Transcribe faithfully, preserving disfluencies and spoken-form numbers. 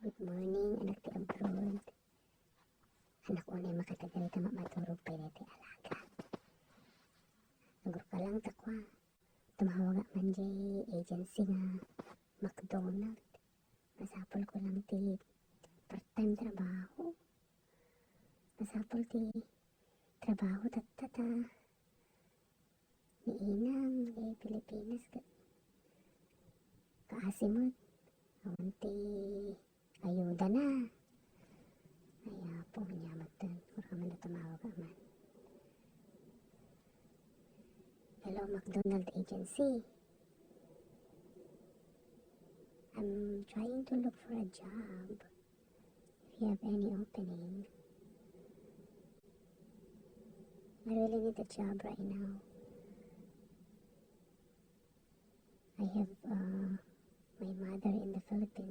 Good morning, anak ti abroad. Anak, unay makatagal ita maturog pay daytoy alaga. Nagruka lang ta kua. Tumawag man jay agency nga McDonald. Masapul ko lang ti part-time trabaho. Masapul ti trabaho tatta ta ni inang, eh, Pilipinas, ka-, kaasi met. Awan ti ayuda na. Ay, apo, ania met dayta. Ura man da tumawag, aman. Hello, McDonald Agency. I'm trying to look for a job. If you have any opening. I really need a job right now. I have, uh, my mother in the Philippines.